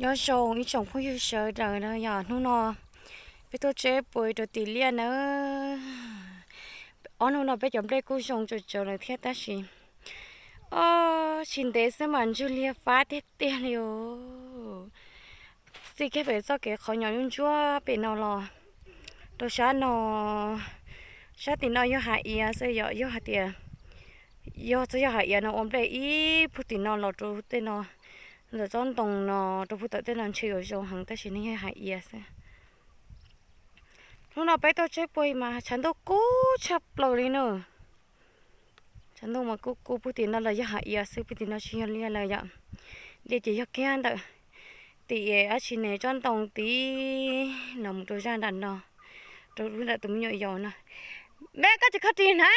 Nyob zoo ib tsoom phooj ywg sawv daws na, yog hnub no peb tuaj tseb puas rau tim liaj nawb. Ob hnub no peb cov nplej kuj zoo tsawv tsawv lawm thiab tab sis tsis ntev xwb mas ntswg liag fab tiag tiag li os. Txij kiag pem txoj kev qhov nyom ntsuab pem no los rau sab no, sab tim no yog hav iav xwb yom, yog hais tias yog txog yog hav iav no ua nplej ib puag tim no los rau tej no, ntawm tsob ntoo no rau puag tom tej no ntshe yuav zoo heev tab sis nws yog hav iav xwb. Hnub no peb tuaj tseb puas mas tshav ntuj kub tshaj plaws li na. Tshav ntuj mas kub kub, puag tim no los yog hav iav xwb, puag tim no tsis yog liaj lawm yom. Liaj ces yog kiag ntawm tim dab tsi ne, tsob ntoo tid no mus rau zaj nram no, rau lub nram tus me nyuam yaus no. Me koj tsis kho ris hnav.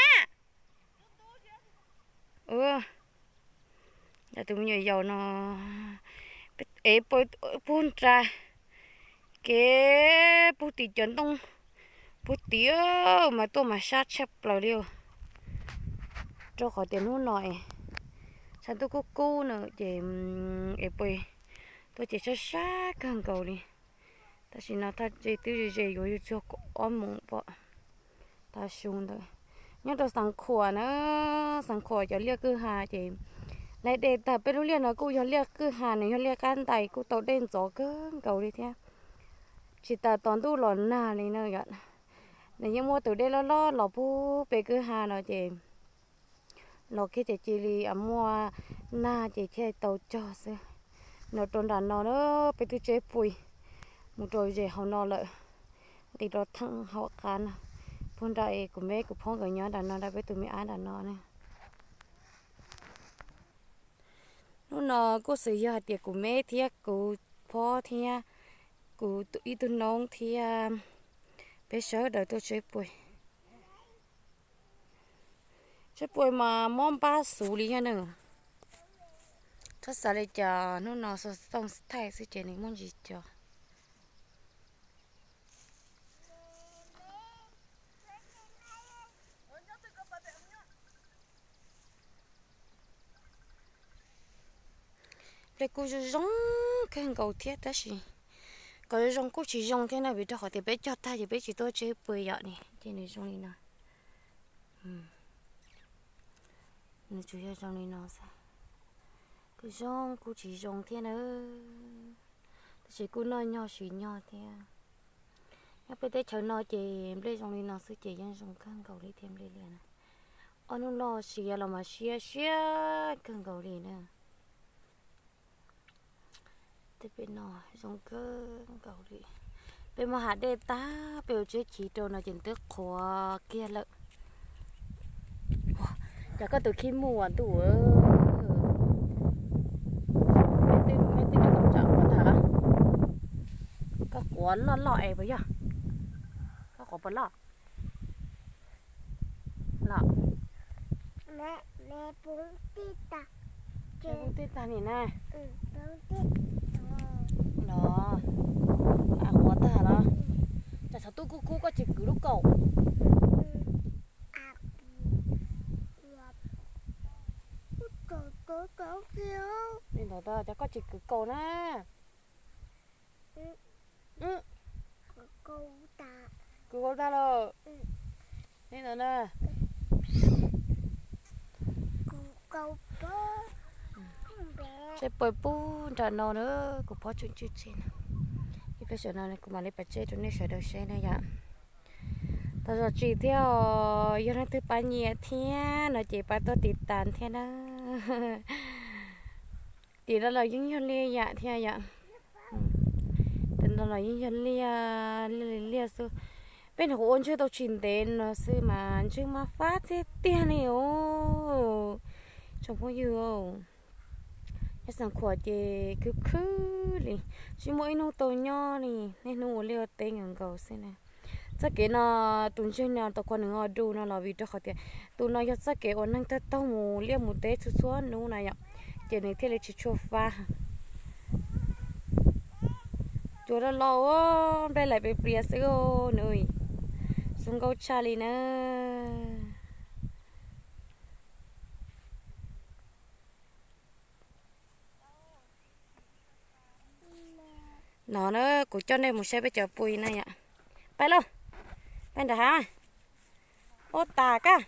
Tus me nyuam yaus no es puag nra kev puag tim cov ntoo puag tim mas tuaj mas sab tshaj plaws li. Rau qhov tias hnub no es tshav ntuj kub kub na ces es puas tuaj ces sab sab kawg nkaus li. Tam sim no thaj tsam twb ze ze yuav yug txog kaum ob moos pom tav su ntawd. Nyob rau Xeev Khuam na, Xeev Khuam cov liaj kwj ha ces laij dej tag. Peb lub liaj no kuj yog liaj kwj ha, nws yog liaj qab ntais kuj tau dej ntxov kawg nkaus li thiab. Tsis tas tos ntuj los nag li na yom, nws yeej muaj tus dej loj loj los puag pem kwj ha no ces los kiag ces cia li muaj nag ces thiaj tau cog xwb. No rau nram no na, peb twb tseb puas mus rau zes hauv no lawm, nqis rau theem hauv qab no. Puag nram es kuv me kuv phob nkawd nyob nram no, nram peb tus me ab nram no na. Hnub no kuj xws yog hais tias kuv me thiab kuv phob thiab kuv ib tug noob thiab peb sawv daws tuaj tseb puas. Tseb puas mas mob npab xuv li thiab na. Txhob xav li cas, hnub no xov tooj thaij xwb ces nws muaj ntsis co. Nplej kuj zoo zoo kawg nkaus thiab tab sis qhov zoo zoo kuj tsis zoo thiab na, vim rau qhov tias peb cog tag ces peb tsis tuaj tseb puas yom ne, ces nws zoo li no. Nws tsuas yog zoo li no xwb, kuj zoo kuj tsis zoo thiab na, tab sis kuj noj nyog siv nyog thiab. Nyob peb teb chaws no ces nplej zoo li no xwb ces yeej zoo kawg nkaus li thiab nplej liaj na. Ob hnub no siav los mas siab siab kawg nkaus li na. Tej pem no zoo kawg nkaus li. Peb muab hav dej tag peb ua tseb chiv rau no ces twb qhuav kiag lawm. Cas koj tus khib muaj ntuj, me twb cov koom tsam quav tag, koj quav loj loj es puas yog? Koj quav puas loj? Los, me pub tij tag nim na. Los, a quav tag los, cas thaum twb kub kub koj tsis kwv lub kaus? Li ntawd cas koj tsis kwv kaus na? Kwv kaus tag lawm. Li ntawd na. Tseb puas pub nram no na, kuv phob tseem tswj tseg na. Ib pliag saum no kuv mam li pab tseb rau nej sawv daws saib na yom. Tau zam txim thiab os, yog leej twg pab nyiam thiab no ces pab tuaj tiv tas thiab na. Tim no los yeej yog liaj yam thiab yom. Tim no los yeej yog liaj, liaj li liaj xwb. Peb nyuam qhuav ua ntswg tau tsis ntev no xwb mas ntswg mas fab tiag tiag li os. Tsoom phooj ywg, nyob Xeev Khuam ces khwb khwb li, tsis muaj ib hnub tau nyob li, niaj hnub ua liaj ua teb nkaus nkaus xwb na. Txoj kev no, tus ntswg no tau kho nws ho du no los vim rau qhov tias tus no yog txoj kev uas neeg tawg taug mus liaj mus teb txhua txhua hnub na yom, ces nws thiaj li tsis tshua fab. Cua loj loj, nplej laim plias plias xwb nws, zoo nkauj tshaj li na. No na, kuv coj nej mus saib peb cov pui na yom. Pais lauj, pais nram hav. Ua tas kab.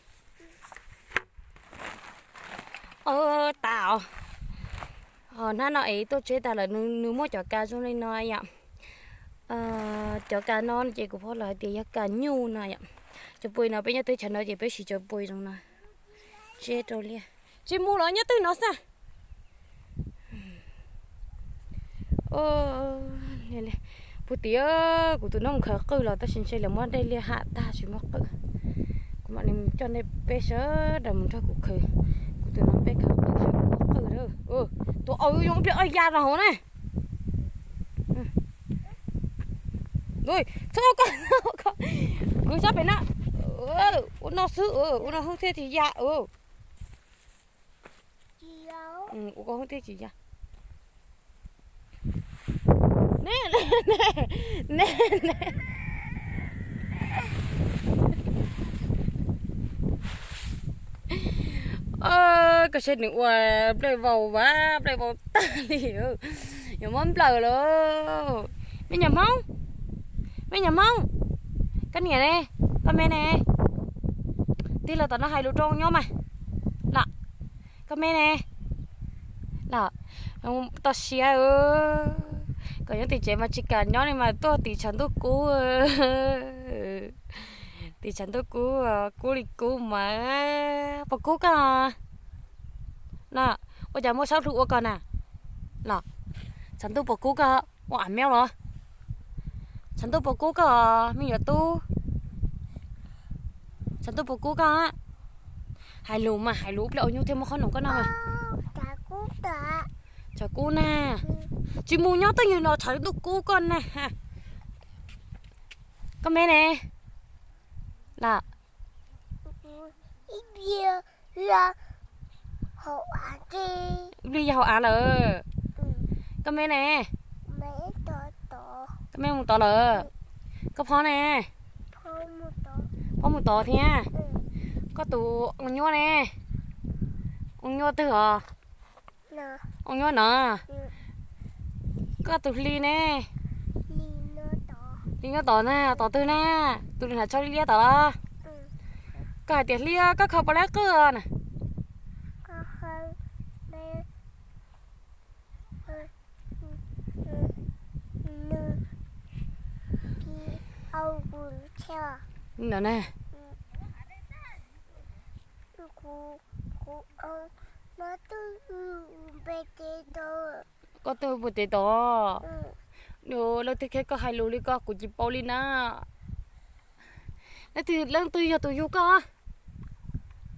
Ua tas os. Hnab no es tuaj tseb tas lawm, nws muaj cov kas zoo li no yom. Cov kas no ces kuv pom lawv hais tias yog kas nyuj no yom. Cov pui no peb nyob teb chaws no ces peb siv cov pui zoo no. Tseb rau liaj. Tsis mus los nyob twg no xwb. Puag tim kuv tus noob mus khaws qwj los tab sis ntshe lawv muab dej liaj ham tag tsis muaj qwj. Kuv mam li coj nej peb sawv daws mus nrog kuv khaws. Kuv tus noob peb khaws qwj seb muaj qwj. Tus au zoo ib pliag ya rau hauv na. Txhob ko, kuv sab pem na. Ua no xwb, ua no hwj thiaj tsis ya. Ua ko hwj thiaj tsis ya. Ne, ne, ne. Koj saib nws ua nplej vau, nplej vau tag li. Yuav muab nplawm lawm. Me nyuam Hmoob, me nyuam Hmoob, koj niam ne, koj me ne? Tig los tom no hais lus rau nyob mas. Los, koj me ne? Los, toj siab. Kom nyob tim tsev mas tsis kam nyob li mas tuaj tim tshav ntuj kub. Tim tshav ntuj kub, kub li kub mas. Puas kub koj? Los, ua cas muaj saub hlu ua koj na? Los, tshav ntuj puas kub koj? Ua av meob los? Tshav ntuj puas kub koj, me nyuam tub? Tshav ntuj puas kub koj? Hais lus mas, hais lus ib pliag ua nyuj thiaj muaj qhob noom koj noj mas. Tshav kub na. Tsis mus nyob twj ywm no, tshav ntuj kub koj na. Koj me ne? Los, ib pliag yog hauv av lawm. Koj me ne? Koj me mus tod lawm. Koj phob ne? Phob mus tod thiab. Koj tus ua nyuaj ne? Ua nyuaj twg os? Ua nyuaj no. Koj tus hli ne? Hli nyob tod na, tod twg na? Tus hnav tsho liab liab tod los? Koj hais tias hli, koj khaws puas laib qwj na? No na. Koj twb puas tes tod? Leej twg qhia koj hais lus li ko kuv tsis paub li na. Leej twg, leej twg yog tus yug koj?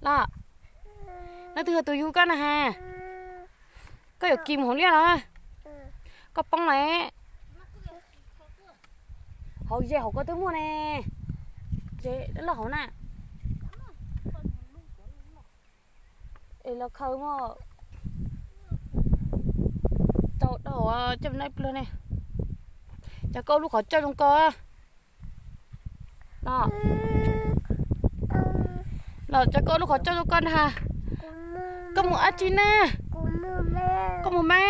Los, leej twg yog tus yug koj na has? Koj yuav kis mus hauv liaj los? Koj poob lawm. Hauv ze hauv ko twb muaj ne. Ze loj hauv na. Es los khaws mog. Tau dhau coj no ib pliag ne. Cas koj lub qhov coj zoo ko. Los, los cas koj lub qhov coj zoo ko na. Koj mus dab tsi na? Koj mus me,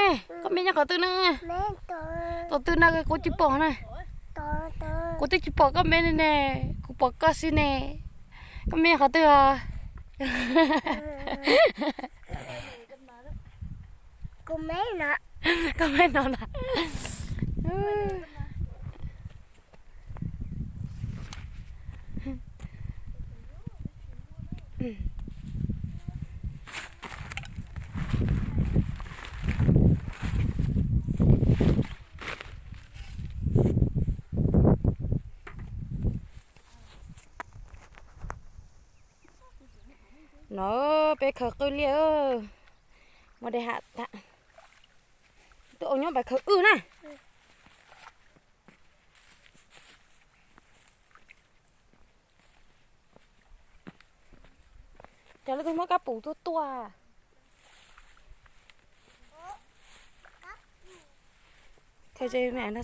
koj me nyob qhov twg na? Qhov twg na kuv tsis pom na. Kuv twb tsis pom koj me ne ne, kuv pom koj xwb ne. Koj me qhov twg os? Koj me no na. No, peb khaws qwj liaj, muaj dej ham tag. Tuaj ua nyob pais khaws wb na. Cov leej twg muab kab pum tuaj tuaj. Khaws ze me no.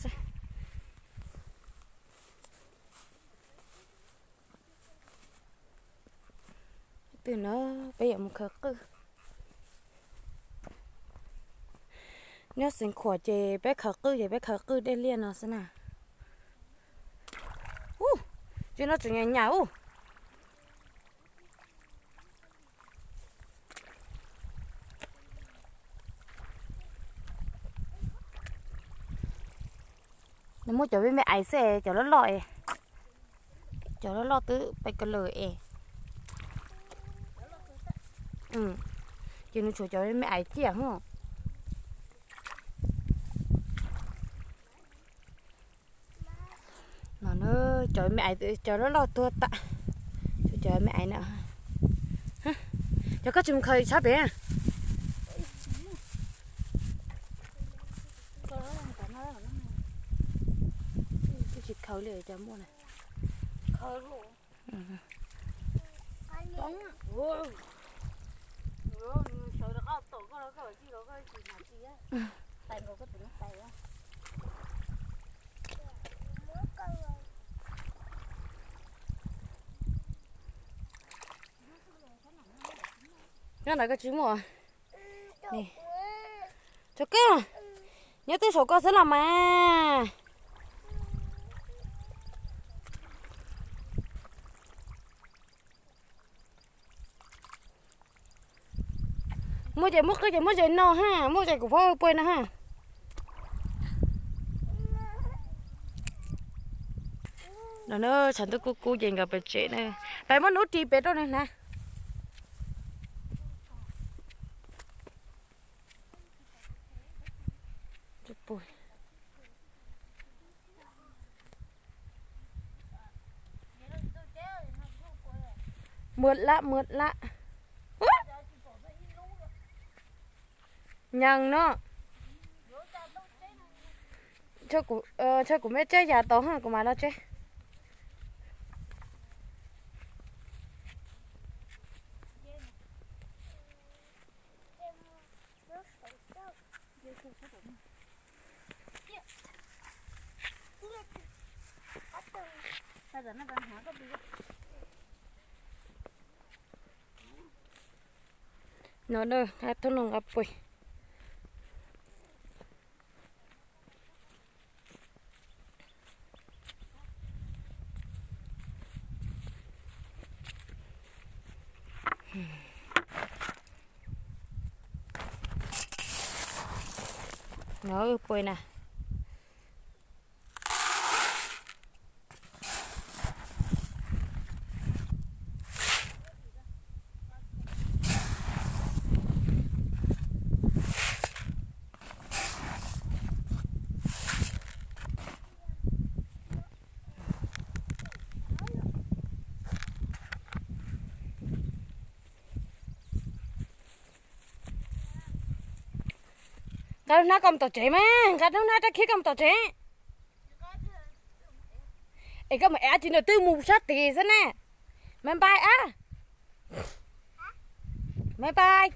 Twg no, peb yuav mus khaws qwj. Nyob Xeev Khuam ces peb khaws qwj ces peb khaws qwj dej liaj no xwb na. Ub, tsis no tseem nyam nyam ub. Nws muaj cov me me aiv xwb, cov loj loj es, cov loj loj twb pais ka lawm es. Ces nws tshuav cov me me aiv ciaj hos. No cov me aiv, cov loj loj tuag tas. Cov me aiv na. Cov koj tsis mus khaws tshab pem. Tsis khaws li cov muaj na. Nyob ntawd koj tsis muaj. Cov koj, nyob twb saum koj xwb los mas. Muaj ces muab qwj ces muab zes no ha, muaj zes kuv phob pua no ha. No na, tshav ntuj kub kub ces nkawd pem tsev na. Peb muab nub ris pem rau nws hnav. Muaj lab muaj lab. Nyees no. Ntshe kuv me tseb yas tau ha, kuv mam los tseb. No na, thoob no nqa pem. No pem na. Nqa lub hnab koj mus tom tsev mas, nqa lub hnab rab khib koj mus tom tsev. Es koj mus ev dab tsi no twb mus sab tid xwb na. Bye bye a. Bye bye.